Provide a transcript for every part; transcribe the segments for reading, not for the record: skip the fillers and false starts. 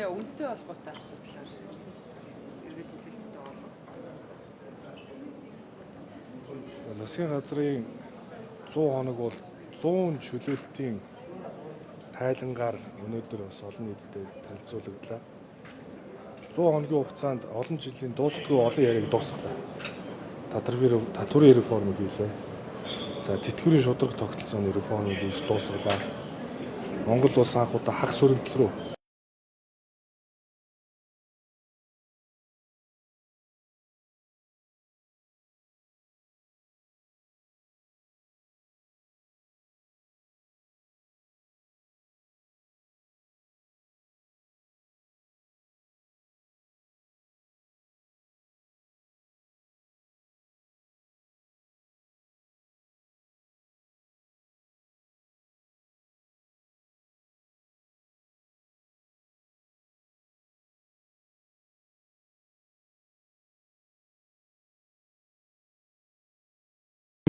Сая үнэтэй холбоотой асуудлаар иргэд хүлээлттэй болов. Засгийн газрын 100 хоног бол 100 чөлөөлтийн тайлангаар өнөөдөр бас олон нийтэд танилцуулагдлаа. 100 хоногийн хугацаанд олон жилийн дуустгүй олон яриаг дуусгалаа. Татварын реформыг хийлээ. За, тэтгэврийн шударга тогтолцооны реформыг хийж дуусгалаа. Монгол улс анх удаа хагас өргөдөл рүү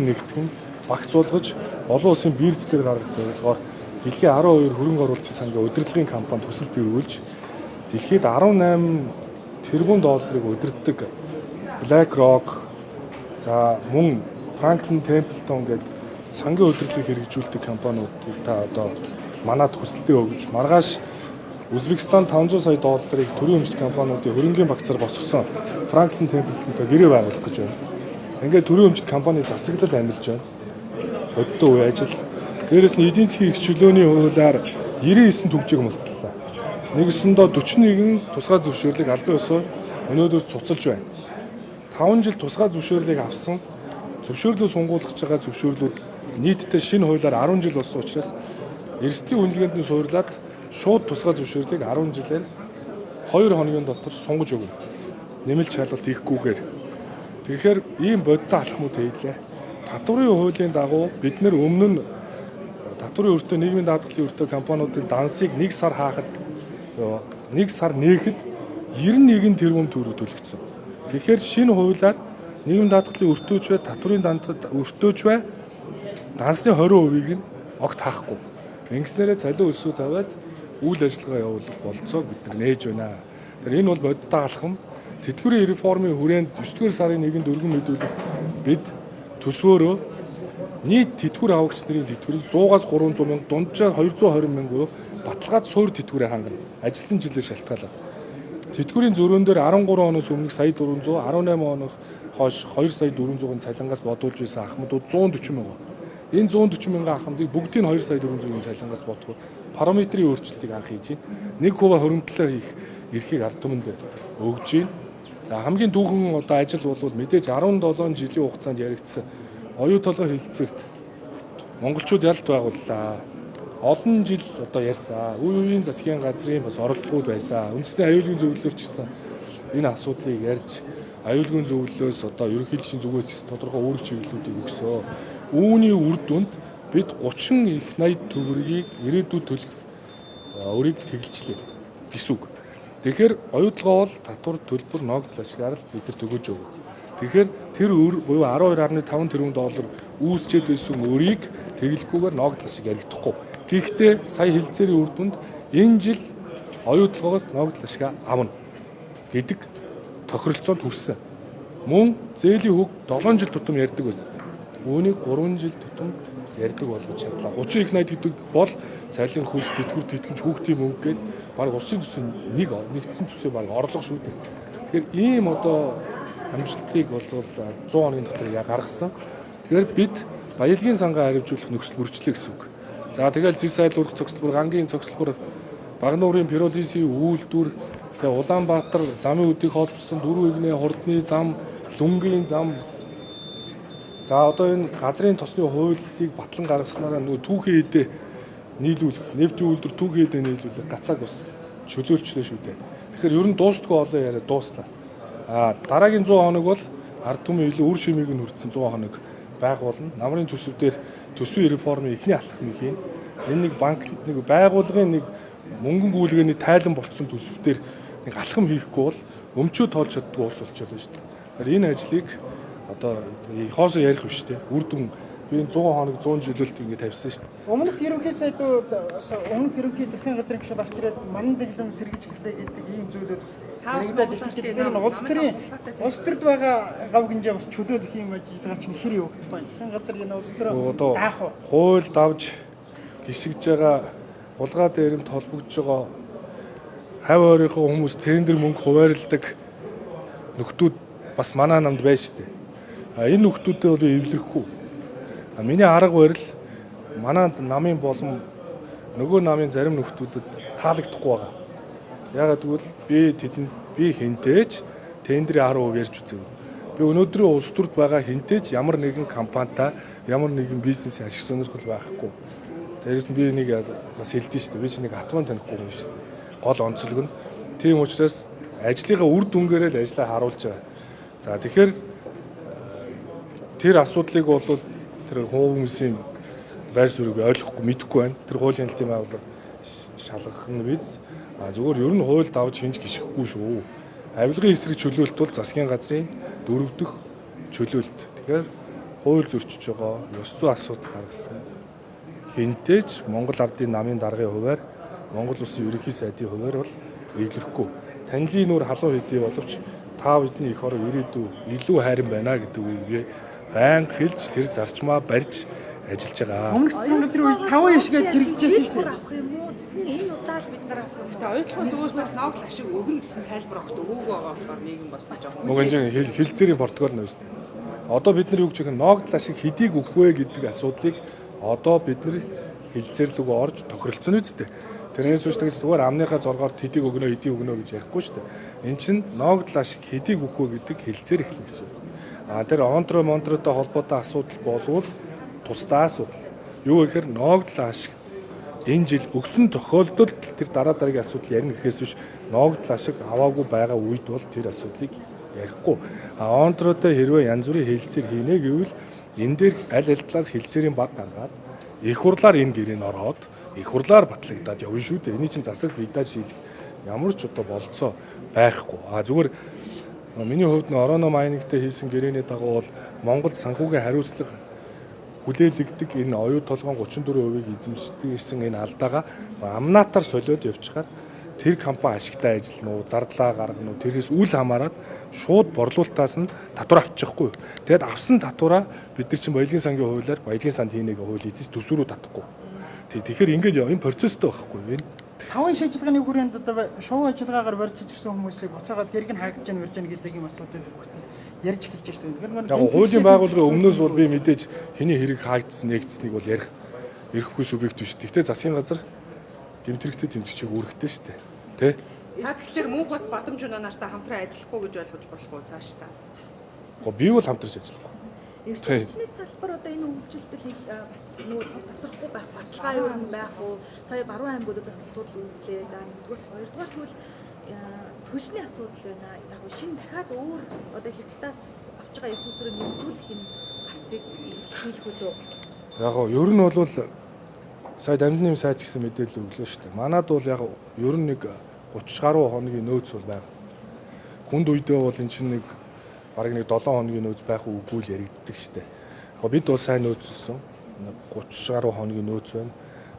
нэгтгэн багцуулгаж олон улсын бирж дээр гаргах зорилгоор дэлхийн 12 хөрөнгө оруулалтын сангийн удирдлагын компани төсөл дэрвүүлж дэлхийд 18 тэрбум долларыг удирддаг BlackRock, за мөн Franklin Templeton гэдэг сангийн удирдлагыг хэрэгжүүлдэг компаниудыг та одоо манад хүсэлтээ өгж, маргааш Узбекистан 500 сая долларыг төрийн өмчлөх компаниудын хөрөнгийн багцаар босгосон Franklin Templeton-той гэрээ байгуулах гэж байна. Ингээд төрийн өмчлөх компани засаглал амилж байна. Бодиттой үе ажил. Дээрээс нь эдийн засгийн эрх чөлөөний хуулиар 99 түгжээг мултлаа. Нэгсэндээ 41 тусгай зөвшөөрлийг албан ёсоор өнөөдөр цуцалж байна. 5 жил тусгай зөвшөөрлийг авсан, зөвшөөрлөө сунгуулгаж байгаа зөвшөөрлүүд нийтдээ шинэ хуулиар 10 жил болсон учраас эрсдлийн үнэлгээнд нь суурлаад шууд тусгай зөвшөөрлийг 10 жилээр 2 хоногийн дотор сунгаж өгнө. Нэмэлт шалгалт хийхгүйгээр. Тэгэхээр ийм бодиттой алхмууд хийлээ. Татварын хуулийн дагуу бид нэр өмнө нь татварын өртөө, нийгмийн даатгалын өртөө компаниудын дансыг 1 сар хаахад, 1 сар нээхэд 91 тэрбум төгрөг төлөгдсөн. Тэгэхээр шинэ хуулиар нийгмийн даатгалын өртөөч бай, татварын дансад өртөөч бай, дансны 20%-ийг нь огт хаахгүй. Ингэснээрээ цалин өсөө тавиад үйл ажиллагаа явуулах бололцоог бид нар нээж байна. Тэгэхээр энэ бол бодиттой алхам. Тэтгэврийн реформын хүрээнд 9-р сарын 1-нд өргөн мэдүүлэх бид төсвөөрөө нийт тэтгэвэр авагч нарын тэтгэврийг 100-аас 300 мянга, дунджаар 220 мянга баталгаад суур тэтгэврээ хангана. Ажилласан жилээр шалтгаалаад. Тэтгэврийн зөрөөн дээр 13 оноос өмнөх сая 400, 18 оноос хойш 2 сая 400-ын цалингаас бодуулж байсан ахмадууд 140 мянга. Энэ 140 мянган ахмадыг бүгдийг 2 сая 400-ын цалингаас бодох параметрийн өөрчлөлтийг анх хийж байна. 1% хуримтлаа хийх эрхийг ард түмэнд өгж байна. За, хамгийн түүхэн одоо ажил бол мэдээж 17 жилийн хугацаанд яригдсан оюу толгой хэлцээрт монголчууд ялт байгууллаа. Олон жил одоо ярьсан. Үе үеийн засгийн газрын бас оролдлогууд байсан. Үндэсний аюулгүй зөвлөлөөр ч гэсэн энэ асуудлыг ярьж, аюулгүй зөвлөлөөс одоо ерөнхийлөгчийн зүгээс ч тодорхой үүрэг чиглэлүүдийг өгсөө. Үүний үр дүнд бид 30 их 80 төгрөгийг ирээдүйд төлөх өрийг тэгэлжлээ гэсэн үг. Тэгэхээр оюутлогоо бол татвар төлбөр ногдол ашгаар л бид нар төгөөж өгөх. Тэгэхээр тэр өр буюу 12.5 тэрбум доллар үүсчээд байсан өрийг тэгэлэхгүйгээр ногдол ашиг яригдахгүй. Гэхдээ сая хэлцээрийн үр дүнд энэ жил оюутлогоос ногдол ашиг авна гэдэг тохиролцоонд хүрсэн. Мөн зээлийн хүүг 7 жил тутам ярьдаг байсан. Үүнийг 3 жил тутам ярьдаг болгож чадлаа. 30 их 80 гэдэг бол цалин хөлс тэтгэвэр тэтгэмж хүүхдийн мөнгө гээд баг улсын төсвийн нэг нэгдсэн төсвийн баг орлого шүү дээ. Тэгэхээр ийм одоо амжилтыг бол 100 хоногийн дотор гаргасан. Тэгэхээр бид баялагын сангаа харивжуулах нөхцөл бүрчлээ гэсэн үг. За, тэгэл зис айлуулах цогцлбор, гангийн цогцлбор, Багнуурын пиролизийн үйлдвэр, тэгээ Улаанбаатар замын үдийг холбосон дөрвөн игнэ хурдны зам, Лүнгийн зам. За, одоо энэ газрын тосны хуулийг батлан гаргаснараа нөгөө түүхэн эдээ нийлүүлэх, нефтийн үйлдвэр түүхэн эдээ нийлүүлэх гацааг бас чөлөөлчлээ шүү дээ. Тэгэхээр ер нь дуустгүй олон яриа дууслаа. А дараагийн 100 хоног бол ард түмэн илүү үр шимийг нь хүртсэн 100 хоног байгуулна. Намрын төсөв дээр төсвийн реформын эхний алхмыг хийн. Энэ нэг банк, нэг байгууллагын, нэг мөнгөн гүйлгээний тайлан болцсон төсөв дээр нэг алхам хийхгүй бол өмчөө тоолж чаддгүй улс болчиход байна шүү дээ. Тэгэхээр энэ ажлыг одоо хоосоо ярих биш те, үр дүн Би энэ 100 хоног 100 жилөлт ингэ тавьсан шүү дээ. Өмнөх ерөнхий сайдууд бас өмнөх ерөнхий засгийн газрын гишүүд авч ирээд манан дэглэм сэргэж эхлэе гэдэг ийм зүйлүүд бас Та бас яригдаад Монгол эхэлж улсын байна. Тэр нь улс төрийн намын улс төрд байгаа гав гинжээ бас чөлөөлөх юм ажиллагаа чинь хэр явагдах вэ? Засгийн газар энэ улс төрөө Одоо даах уу? хууль давж гიშгэж байгаа хулгай дээрэмд холбогдож байгаа хав ойрынхоо хүмүүс тендер мөнгө хуваарлдаг нөхдүүд бас манай намд байж штэ. А энэ нөхдүүдэд бол би эвлэрэхгүй. А миний арга барил манай намын болон нөгөө намын зарим нөхдүүдэд таалагдахгүй байгаа. Ягаад гэвэл би тэдэнд би хинтээж тендрийн 10% ярьж үзээгүй. Би өнөөдрийн улс төрд байгаа хинтээж ямар нэгэн компанитай ямар нэгэн бизнесийн ашиг сонирхол байхгүй. Дээрээс нь би нэг бас хэлдэж шүү дээ. Би чи нэг атман танихгүй юм шүү дээ. Гол онцлог нь. Тийм учраас ажлынхаа үр дүнгээрээ л ажлаа харуулж байгаа. За тэгэхээр тэр асуудлыг бол тэр хүмүүсийн байр суурийг ойлгохгүй мэдэхгүй байна. Тэр хуулийн хяналтын байгууллага шалгах нь биз. А зүгээр ер нь хууль давж хинж гიშгэхгүй шүү. Авилгын эсрэг чөлөөлт бол засгийн газрын дөрөв дэх чөлөөлт. Тэгэхээр хууль зөрчиж байгаа, ёс зүйн асуудал гаргасан. Хинтээж Монгол Ардын намын даргын хувиар Монгол Улсын ерөнхий сайдын хувиар бол эвлэрэхгүй. Танилын нүр халуун хэдий боловч та бидний эх орон ирээдүй илүү хайран байна гэдэг үгийг би байнга хэлж тэр зарчмаа барьж ажиллаж байгаа. Өмнөх засгийн газрын үед 5 ишгээд хэрэгжижсэн шүү дээ. Авах юм уу? Зөвхөн энэ удаа л бид нар авах юм. Гэтэ оюутлахын зүгээс бас ногдол ашиг өгнө гэсэн тайлбар огт өгөөгүй байгаа болохоор нийгэм бас жоохон. Нөгөө энэ хэл хэлцээрийн протокол нь шүү дээ. Одоо бид нар юу гэж юм ногдол ашиг хэдийг өгөх вэ гэдэг асуудлыг одоо бид нар хэлцээр лүг орж тохиролцсон үсттэй. Тэрнээс биш тэгж зүгээр амныхаа зоргоор тэдийг өгнө эдийг өгнө гэж ярихгүй шүү дээ. Эн чинь ногдол ашиг хэдийг өгөх вэ гэдэг хэлцээр эхлэх гэсэн үг. А тэр онтро монтротой холбоотой асуудал болвол тусдаа асуудал. Юу гэхээр ногдол ашиг энэ жил өгсөн тохиолдолд тэр дараа дараагийн асуудал ярина гэхээс биш ногдол ашиг аваагүй байгаа үед бол тэр асуудлыг ярихгүй. А онтротой хэрвээ янз бүрийн хэлцээр хийнэ гэвэл энэ дээр аль аль талаас хэлцээрийн баг гаргаад их хурлаар энэ гэрээнд ороод их хурлаар батлагдаад явна шүү дээ. Эний чинь засаг бийдаа шийдэх ямар ч одоо болцоо байхгүй. А зүгээр миний хувьд нөө Ороно майнингтэй хийсэн гэрээний дагуу бол Монгол санхүүгийн хариуцлага хүлээлгдэг энэ оюу толгоон 34%-ийг эзэмшдэг гэсэн энэ алдаагаа амнаатар солиод явчихаар тэр компани ашигтай ажиллана уу, зардлаа гаргана уу, тэрнээс үл хамааран шууд борлуулалтаас нь татвар авчихгүй. Тэгэд авсан татвараа бид нар чинь баялагын сангийн хуулиар баялагын санд хийнэг хууль эзэж төсвөрөө татахгүй. Тэгэхээр ингээд энэ процесстэй байхгүй. Энэ 5 иш ажиллагааны хүрээнд одоо шувуу ажиллагаагаар барьж ирсэн хүмүүсийг буцаагаад хэрэг нь хаагдж яах барьж яах гэдэг юм асуудал хүртэл ярьж эхэлж байна шүү дээ. Тэгэхээр Яг хуулийн байгууллагын өмнөөс бол би мэдээж хэний хэрэг хаагдсан нэгдсэнийг бол ярих эрхгүй субъект биш. Гэхдээ засгийн газар гэмт хэрэгтэй тэмцэгчийг үүрэгтэй шүү дээ. Тэ? Та тэгэхээр Мөнхбат Бадамж унаа нартай хамтран ажиллахгүй гэж ойлгож болох уу цааш та? Гэхдээ би бол хамтарч ажиллахгүй. Эрчим хүчний салбар одоо энэ хөгжилтөл бас нөгөө тор тасрахгүй байх баталгаа юу юм байх уу? Сая баруун аймагуудад бас асуудал үүслээ. За нэгдүгээр, хоёрдугаар тэгвэл түлшний асуудал байна. Яг нь шинэ дахиад өөр одоо хятадаас авч байгаа их усрыг нэмэгдүүлэх юм гарцыг хийх үлээ. Яг гоо ер нь бол сая дамжны сайт гэсэн мэдээлэл өглөө шүү дээ. Манад бол яг ер нь нэг 30 гаруй хоногийн нөөц бол байна. Хүнд үедээ бол эн чинь нэг бараг нэг 7 хоногийн нөөц байх үгүй л яригддаг шүү дээ. Яг бид бол сайн нөөцлсөн. 30 гаруй хоногийн нөөц байна.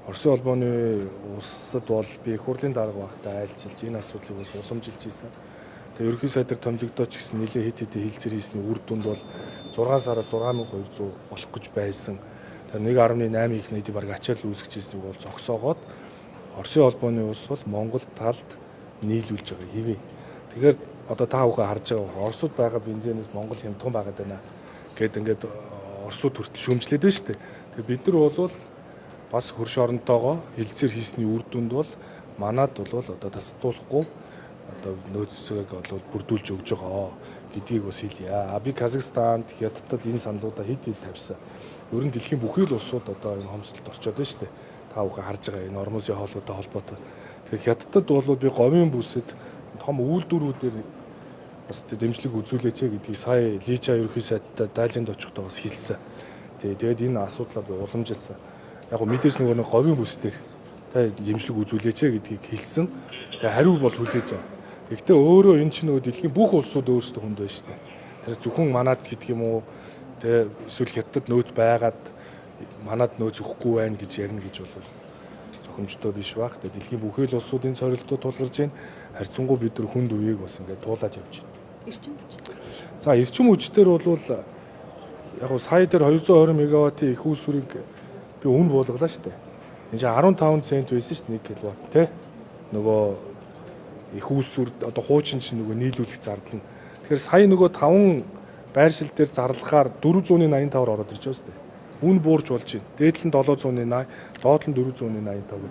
Оросын холбооны улсад бол би их хурлын дарга байхдаа айлчилж энэ асуудлыг бас уламжилж ийсэн. Тэгээ ерөнхий сайдаар томилогдооч гэсэн нэлээ хэд хэдэн хэлцээр хийсний үр дүнд бол 6 сараа 6200 болох гэж байсан. Тэгээ 1.8 их нийтийг бараг ачаал үүсгэж ийснийг бол зогсоогоод Оросын холбооны улс бол Монгол талд нийлүүлж байгаа хэвээ. Тэгэхээр одоо та бүхэн харж байгаа Оросууд байгаа бензинээс Монгол хямдхан байгаад байна гэд ингээд Оросууд хүртэл шүүмжлээд байна шүү дээ. Тэгээ бид нар бол бас хөрш оронтойгоо хэлцээр хийсний үр дүнд бол манад бол одоо тасдуулахгүй одоо нөөцсөг бол бүрдүүлж өгж байгаа гэдгийг бас хэлье. А би Казахстанд, Хятадд энэ саналуудаа хэд хэд тавьсан. Ер нь дэлхийн бүхий л улсууд одоо энэ хомсдолд орчод байна шүү дээ. Та бүхэн харж байгаа энэ Ормузын хоолойтой холбоотой. Тэгэхээр Хятадд бол би говийн бүсэд том үйлдвэрүүдээр бас дэмжлэг үзүүлээч гэдгийг сая Лича ерөнхий сайдтай дайланд очихдоо бас хэлсэн. Тэгээд энэ асуудлаа би уламжилсан. Яг гоо мэдээж нөгөө нэг говийн бүс дээр та дэмжлэг үзүүлээч гэдгийг хэлсэн. Тэгээ хариу бол хүлээж байгаа. Гэхдээ өөрөө энэ чинь нөгөө дэлхийн бүх улсууд өөрсдөө хүнд байна шүү дээ. Тэр зөвхөн манад гэдэг юм уу тэ эсвэл Хятадд нөөц байгаад Манад нөөц өгөхгүй байна гэж ярина гэж бол зохимжтой биш байх. Тэгээ дэлхийн бүхэл улсуудын сорилтууд тулгарч байна. Харьцангуй бид нар хүнд үеийг бас ингээд туулаад явж байна. Эрчим хүч. За, эрчим хүч дээр бол яг гоо сая дээр 220 мегаваттын их үүсвэрийг би үн буулгалаа шүү дээ. Энэ чинь 15 цент байсан шүү дээ 1 киловатт тий. Нөгөө их үүсвэр одоо хуучин чинь нөгөө нийлүүлэх зардал нь. Тэгэхээр сая нөгөө 5 байршил дээр зарлахаар 485-аар ороод ирж байгаа шүү дээ. Үн буурч болж байна. Дээдл нь 780, доод нь 485.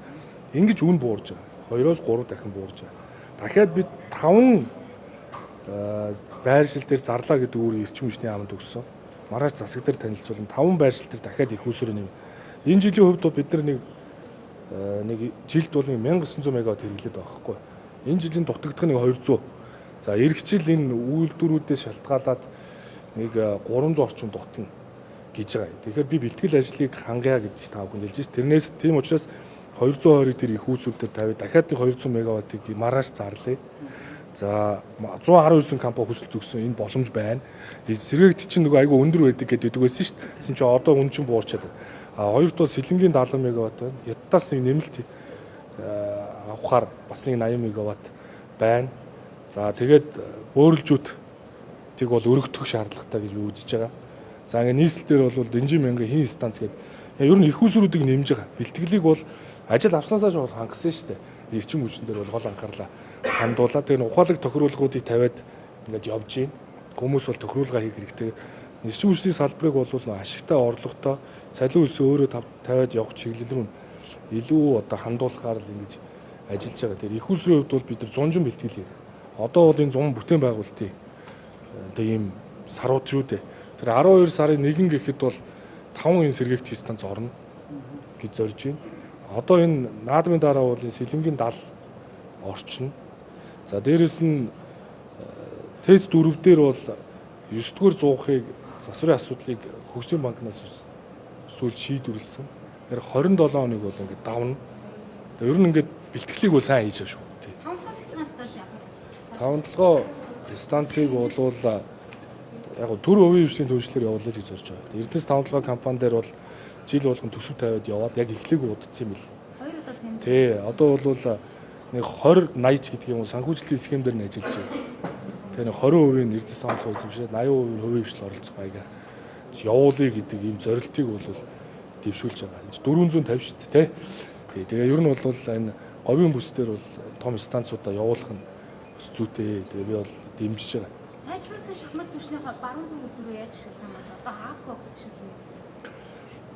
Ингэж үн буурж байгаа. 2-оос 3 дахин буурж байгаа. Дахиад бид 5 байршил дээр зарлаа гэдэг үүрийг эрчим хүчний яамд өгсөн. Маргааш засаг дээр танилцуулна. 5 байршил дээр дахиад их үүсвэр нэм. Энэ жилийн хувьд бол бид нар нэг жилд бол 1900 мегаватт хэрэглээд байгаа байхгүй. Энэ жилийн дутагдах нэг 200. За, эх жил энэ үйлдвэрүүдээс шалтгаалаад нэг 300 орчим дутна гэж байгаа. Тэгэхээр би бэлтгэл ажлыг хангая гэж та бүхэнд хэлж шээ. Тэрнээс тийм учраас 220-ыг тэр их үүсвэр дээр тавиад дахиад нэг 200 мегаваттыг маргааш зарлая. За, 119 компани хүсэлт өгсөн, энэ боломж байна. Сэргээгт чинь нөгөө айгүй өндөр байдаг гэдэг байсан шүү дээ. Тэгсэн чинь одоо үн чинь буурчаад байна. А хоёр дахь Сэлэнгийн 70 мегаватт байна. Хятадаас нэг нэмэлт авахар бас нэг 80 мегаватт байна. За, тэгээд бөөрөлжүүд тийг бол өргөдөх шаардлагатай гэж би үзэж байгаа. За, ингээ нийслэл дээр бол дэнжин мянган хин станц гэдэг ер нь их усруудыг нэмж байгаа. Бэлтгэлийг бол ажил авснаасаа жоо хангасан шүү дээ. Эрчим хүчин дээр бол гол анхаарлаа хандуулаад тэр ухаалаг тохируулгуудыг тавиад ингээд явж байна. Хүмүүс бол тохируулга хийх хэрэгтэй. Эрчим хүчний салбарыг бол ашигтай, орлоготой, цалин үлсээ өөрөө тавиад явах чиглэл рүү илүү одоо хандуулахаар л ингэж ажиллаж байгаа. Тэр их усрын хувьд бол бид нар 100 жин бэлтгэл хий. Одоо бол энэ 100 бүтээн байгуулалтын одоо ийм сарууд шүү дээ. Тэр 12 сарын 1 гэхэд бол 5 энэ сэргээгт станц орно гэж зорж байна. Одоо энэ наадмын дараа бол энэ Сэлэнгийн 70 орчно. За, дээрэс нь ТЭЦ 4 дээр бол 9 дугаар зуухыг засварын асуудлыг хөгжлийн банкнаас сүүлд шийдвэрлэсэн. Тэгэхээр 27 хоног бол ингээд давна. Ер нь ингээд бэлтгэлийг бол сайн хийж байгаа шүү. Таван цэцлэгийн станц яах вэ? Таван толгой станцыг бол яг гоо төр өвийн хвшлийн төвчлөлөөр явуулъя гэж зорж байгаа. Эрдэнэс таван толгой компани дээр бол жил болгон төсөв тавиад яваад яг эхлээг удацсан юм бэл. Хоёр удаа тэнд. Тий, одоо бол нэг 20 80 ч гэдэг юм уу санхүүжилтийн схем дээр нь ажиллаж байна. Тэгээ нэг 20% нь Эрдэнэс таван толгой эзэмшээд 80% нь хувийн хвшил оролцох маягаар явуулъя гэдэг ийм зорилтыг бол дэвшүүлж байгаа. Энэ 450 шүү дээ, тий. Тий, тэгээ ер нь бол энэ говийн бүс дээр бол том станцуудаа явуулах нь бас зүйтэй. Тэгээ би бол дэмжиж байгаа. Сайжруулсан шахмал түвшнийхээ баруун зүүн үйлдвэрээ яаж ашиглах юм бол одоо хагас бокс ашиглах юм.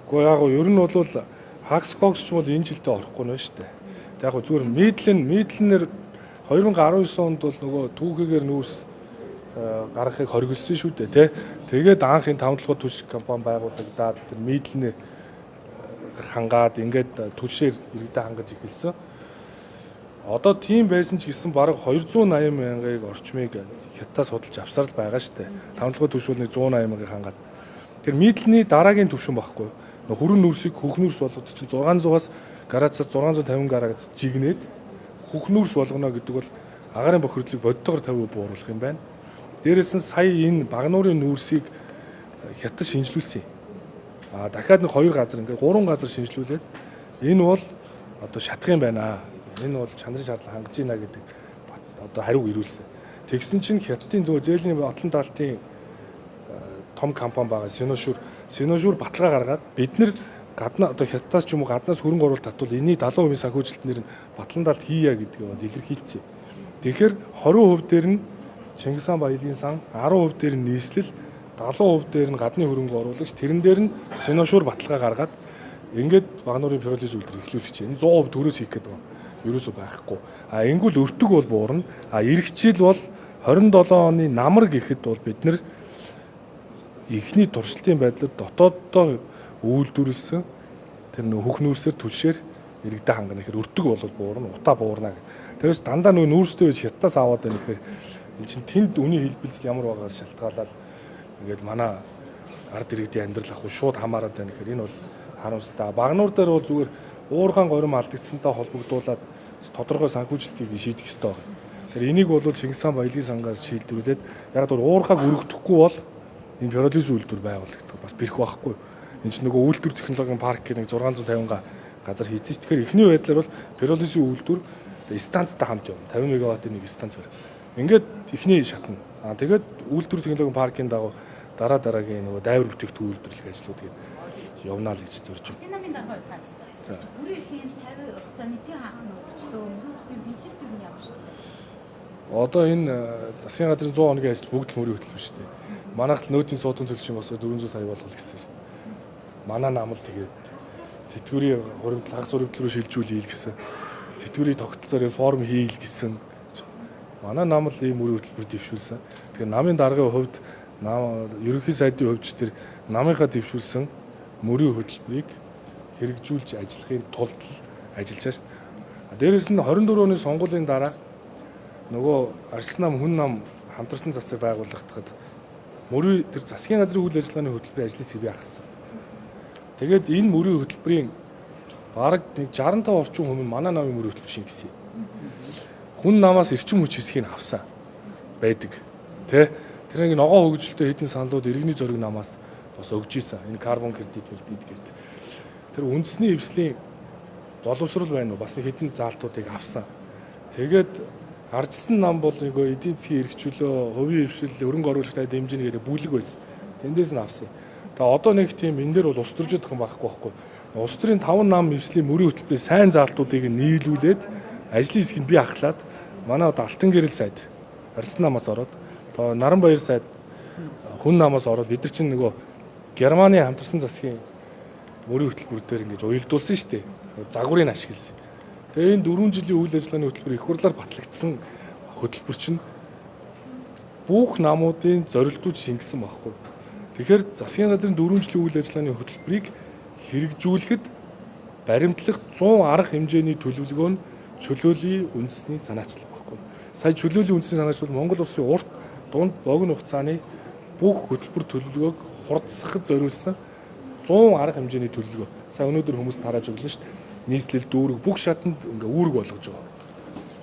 Гэхдээ яг гоо ер нь бол хагас бокс ч юм бол энэ жилдээ орохгүй нэ шүү дээ. Тэг яг гоо зүгээр мэдл нэр 2019 онд бол нөгөө түүхэгээр нүүрс гаргахыг хориглосон шүү дээ, тий. Тэгээд анх энэ таван толгой түлш компани байгуулагдаад тэр мэдлэнэ хангаад ингээд түлшээр иргэдээ хангаж эхэлсэн. Одоо тийм байсан ч гэсэн бараг 280 мянгыг орчмыг хятадаас судалж авсаар л байгаа шүү дээ. Таван толгой түлш бол нэг 180 мянгаыг хангаад. Тэр мэдлэний дараагийн түвшин байхгүй. Хүрэн нүүрсийг хөх нүүрс болгоод чинь 600-аас гараацаас 650 гараац жигнээд хөх нүүрс болгоно гэдэг бол агарын бохирдлыг бодтойгоор 50% бууруулах юм байна. Дээрээс нь сая энэ багнуурын нүүрсийг хятад шинжилүүлсэн юм. А дахиад нэг хоёр газар ингээд гурван газар шинжилүүлээд энэ бол одоо шатах юм байна. Энэ бол чанарын шаардлага хангаж байна гэдэг одоо хариу ирүүлсэн. Тэгсэн чинь хятадын зөв зээлийн батлан даалтын том компани байгаа Синошүр баталгаа гаргаад бид нэр гадна одоо хятадаас ч юм уу гаднаас хөрөнгө оруулалт татвал энэний 70% санхүүжилтнэр нь батлан даалт хийя гэдгийг бол илэрхийлсэн. Тэгэхээр 20% дээр нь Чингис хаан баялагын сан, 10% дээр нь нийслэл, 70% дээр нь гадны хөрөнгө оруулагч, тэрэн дээр нь Синошүр баталгаа гаргаад ингээд Багануурын пиролиз үйлдвэр эхлүүлэх чинь 100% төрөөс хийх гэдэг юм. Ерөөсөө байхгүй. А ингүүл өртөг бол буурна. А эх жил бол 27 оны намар гэхэд бол бид нэр эхний туршилтын байдлаар дотооддоо үйлдвэрлэсэн тэр нөх хөх нүүрсээр түлшээр иргэдээ хангана гэхээр өртөг бол буурна, утаа буурна гэх. Тэрээс дандаа нөө нүүрстэй байж хятадаас аваад байна гэхээр эн чинь тэнд үний хэлбэлзэл ямар байгаас шалтгаалаад ингээд манай ард иргэдийн амьдрал ах шууд хамаарат байна гэхээр энэ бол харамсалтай. Багнуур дээр бол зүгээр уурхаан горим алдагдсантай холбогдуулаад тодорхой санхүүжилтийг шийдэх ёстой байна. Тэгэхээр энийг бол Чингис хаан баялагын сангаас шийдвэрлээд яг бол уурхааг өргөдөхгүй бол энэ пиролиз үйлдвэр байгуулагдах бас бэрх байхгүй. Энэ чинь нөгөө үйлдвэр технологийн парк гэх нэг 650 га газар хийсэн ш. Тэгэхээр эхний байдлаар бол пиролизийн үйлдвэр станцтай хамт явна. 50 мегаваттын нэг станц барь. Ингээд эхний шатна. Аа тэгээд үйлдвэр технологийн паркийн дагуу дараа дараагийн нөгөө дайвар бүтээгдэхүүн үйлдвэрлэх ажлууд гээд явна л гэж зорж байна. Энэ намын дарга хагас. Бүрийн ихийн 50 хугацааны нийтийн хагас нь өгчлөө. Мөрийн биелэлт юу юм шүү дээ. Одоо энэ засгийн газрын 100 хоногийн ажил бүгд л мөрийн хөтөлбөр шүү дээ. Манайх л нөөцийн суудан төлчин босоо 400 сая болгол гэсэн шүү дээ. Манай нам л тэгээд тэтгэврийн хуримтлал хагас хуримтлал руу шилжүүлье гэсэн. Тэтгэврийн тогтолцоо реформ хийл гэсэн. Манай нам л ийм мөрийн хөтөлбөр дэвшүүлсэн. Тэгэхээр намын даргын хувьд нам ерөнхий сайдын хувьд ч тэр намынхаа дэвшүүлсэн мөрийн хөтөлбөрийг хэрэгжүүлж ажиллахын тулд л ажиллаж байгаа шүү дээ. Дээрээс нь 24 оны сонгуулийн дараа нөгөө арчил нам хүн нам хамтарсан засаг байгуулагдахад мөрийн тэр засгийн газрын үйл ажиллагааны хөтөлбөрийн ажлын сэвээ ахсан. Тэгээд энэ мөрийн хөтөлбөрийн бараг нэг 65 орчим хүн нь манай намын мөрийн хөтөлбөр шингэсэн. Хүн намаас эрчим хүч хэсгийг авсан байдаг. Тэ? Тэр нэг ногоон хөгжилтэй хэдэн саналууд иргэний зориг намаас бас өгж исэн. Энэ карбон кредит кредит гэдэг. Тэр үндэсний эвслийн боловсрол байна уу? Бас нэг хэдэн заалтуудыг авсан. Тэгээд арчилсан нам бол нэг эдийн засгийн эрх чөлөө, хувийн хвшил, хөрөнгө оруулалтаа дэмжинэ гэдэг бүлэг байсан. Тэндээс нь авсан. Тэгээ одоо нэг тийм энэ дээр бол улс төржид юм байхгүй байхгүй. Улс төрийн 5 нам эвслийн мөрийн хөтөлбөрийн сайн заалтуудыг нийлүүлээд ажлын хэсгийг бий ахлаад манай одоо Алтан гэрэл сайд арилсан намаас ороод тоо Наранбаяр сайд хүн намаас ороод бид нар чинь нөгөө Германы хамтарсан засгийн мөрийн хөтөлбөр дээр ингэж уялдуулсан шүү дээ. Загварыг ашигласан. Тэгээ энэ 4 жилийн үйл ажиллагааны хөтөлбөр их хурлаар батлагдсан хөтөлбөр чинь бүх намуудын зорилтууд шингэсэн байхгүй. Тэгэхээр засгийн газрын 4 жилийн үйл ажиллагааны хөтөлбөрийг хэрэгжүүлэхэд баримтлах 100 арга хэмжээний төлөвлөгөө нь чөлөөлийн үндэсний санаачлал байхгүй. Сая чөлөөлийн үндэсний санаачлал Монгол улсын урт, дунд, богино хугацааны бүх хөтөлбөр төлөвлөгөөг хурдсахад зориулсан 100 арга хэмжээний төлөвлөгөө. Сая өнөөдөр хүмүүс тарааж өглөө шүү дээ. Нийслэл, дүүрэг бүх шатанд ингээ үүрэг болгож байгаа.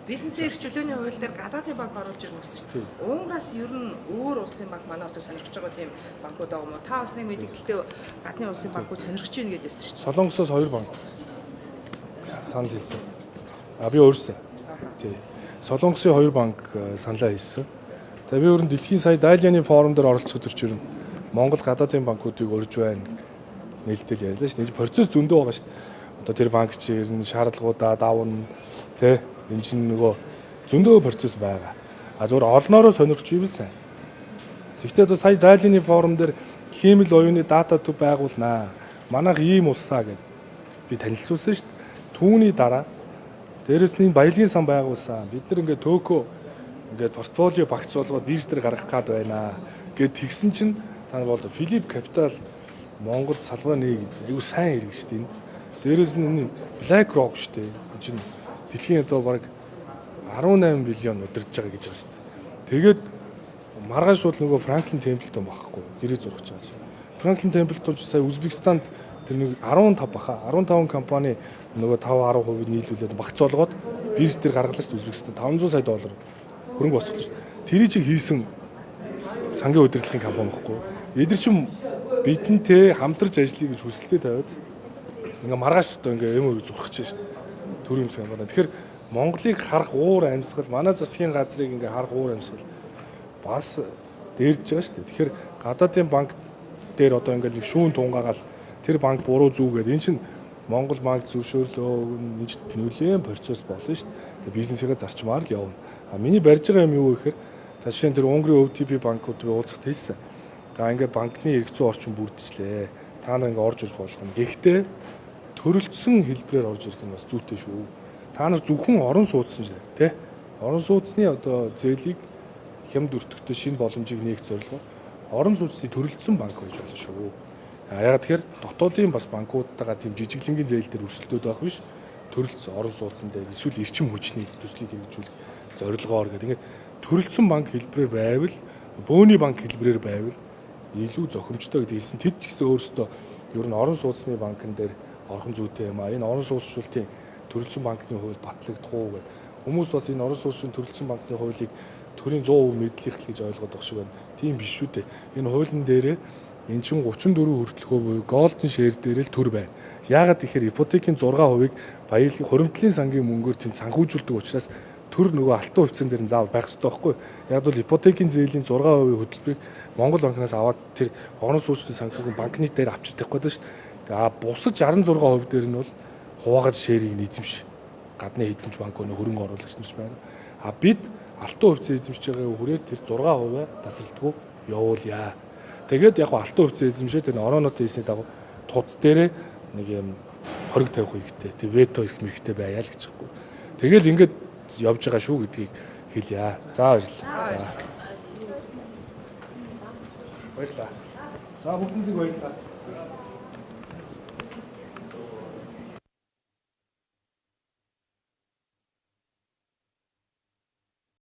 Бизнесийн эрх чөлөөний хууль дээр гадаадын банк оруулж ирнэ гэсэн шүү дээ. Унгараас ер нь өөр улсын банк манай улсыг сонирхож байгаа тийм банкуд байгаа юм уу? Та бас нэг мэдээлэлтэй гадны улсын банкуд сонирхож байна гэдээсэн шүү дээ. Солонгосоос 2 банк санал хэлсэн. А би өөрсөн. Тий. Солонгосын 2 банк саналаа хэлсэн. Тэгээ би өөр нь дэлхийн сая Дайлианы форум дээр оролцоход төрч ер нь Монгол гадаадын банкуудыг урьж байна нээлттэй ярьлаа шүү дээ. Энэ процесс зөндөө байгаа шүү дээ. Одоо тэр банк чи ер нь шаардлагуудаа давна тий. Энэ чинь нөгөө зөндөө процесс байгаа. А зөвхөн олноороо сонирхож ивэл сайн. Гэхдээ одоо сая Дайлианы форум дээр хиймэл оюуны дата төв байгуулнаа. Манайх ийм улсаа гэд би танилцуулсан шүү дээ. Түүний дараа дээрэс нь энэ баялагын сан байгуулсан. Бид нар ингээд Токио ингээд портфолио багц болгоод бирж дээр гаргах гад байна гэд тэгсэн чинь та нар бол Филипп Капитал Монгол салбараа нээ гэж айгу сайн хэрэг шүү дээ энэ. Дээрэс нь энэ Black Rock шүү дээ. Энэ чинь дэлхийн одоо бараг 18 биллион удирдах байгаа гэж байгаа шүү дээ. Тэгээд маргааш бол нөгөө Франклин Темплтон байхгүй гэрээ зурах гэж байгаа чинь. Франклин Темплтон ч сая Узбекистанд тэр нэг 15 баха 15 компани нөгөө 5 10% нийлүүлээд багц болгоод бирж дээр гаргалаа шүү дээ Узбекистан 500 сая доллар хөрөнгө босголоо шүү дээ. Тэрийг чи хийсэн сангийн удирдлагын компани байхгүй. Эдгээр чинь бидэнтэй хамтарч ажиллая гэж хүсэлтэд тавиад ингээ маргааш одоо ингээ юм зурх гэж шүү дээ. Төрийн өмс компани. Тэгэхээр Монголыг харах уур амьсгал, манай засгийн газрыг ингээ харах уур амьсгал бас дээрж байгаа шүү дээ. Тэгэхээр гадаадын банк дээр одоо ингээл нэг шүүн тунгаагаал тэр банк буруу зүг гэдэг энэ чинь Монгол банк зөвшөөрлөө энэ чинь нөлөөн процесс болно шүү дээ. Тэгээ бизнесийнхээ зарчмаар л явна. А миний барьж байгаа юм юу гэхээр за жишээ нь тэр Унгарын OTP банкуд би уулзахад хэлсэн. За ингээд банкны эрх зүйн орчин бүрдчихлээ. Та нар ингээд орж ирэх болгоно. Гэхдээ төрөлцсөн хэлбэрээр орж ирэх нь бас зүйтэй шүү. Та нар зөвхөн орон сууцсан шээ, тэ? Орон сууцны одоо зээлийг хямд өртөгтэй шинэ боломжийг нээх зорилгоор орон сууцны төрөлцсөн банк байж болно шүү. А ягаад тэгэхээр дотоодын бас банкудтайгаа тийм жижиглэнгийн зээл дээр өрсөлдөөд байх биш төрөлцсөн орон сууцсан дээр эсвэл эрчим хүчний төслийг хэрэгжүүлэх зорилгоор гэдэг ингээд төрөлцсөн банк хэлбэрээр байвал бөөний банк хэлбэрээр байвал илүү зохимжтой гэдэг хэлсэн. Тэд ч гэсэн өөрсдөө ер нь орон сууцны банкн дээр орхон зүйтэй юм а. Энэ орон сууцчлалтын төрөлцсөн банкны хууль батлагдах уу гэдэг. Хүмүүс бас энэ орон сууцны төрөлцсөн банкны хуулийг төрийн 100% мэдлэх л гэж ойлгоод байгаа шиг байна. Тийм биш шүү дээ. Энэ хуулийн дээрээ Эн чинь 34 хүртэлхөө буюу golden share дээр л төр байна. Яагаад гэхээр ипотекийн 6%-ыг баялаг хуримтлалын сангийн мөнгөөр тэнд санхүүжүүлдэг учраас төр нөгөө алтан хувьцаан дээр нь заавал байх ёстой байхгүй. Яг бол ипотекийн зээлийн 6% хөтөлбөрийг Монгол банкнаас аваад тэр орон сууцны санхүүгийн банкны дээр авчирдаг гэдэг шүү дээ. А бусад 66% дээр нь бол хуваагаад share-ийг нь эзэмш. Гадны хэдэнч банк өнө хөрөнгө оруулагч нар ч байна. А бид алтан хувьцаа эзэмшиж байгаа хүрээр тэр 6% тасралтгүй явуулъя. Тэгээд яг алтан хувьцаа эзэмшээ тэр ороонотын хийсний дагуу туц дээрээ нэг юм хориг тавих хэрэгтэй. Тэг вето ирэх мэрхтэй байя л гэж байхгүй. Тэгэл ингээд явж байгаа шүү гэдгийг хэлье. За баярлалаа. За. Баярлалаа. За бүгдэнд баярлалаа.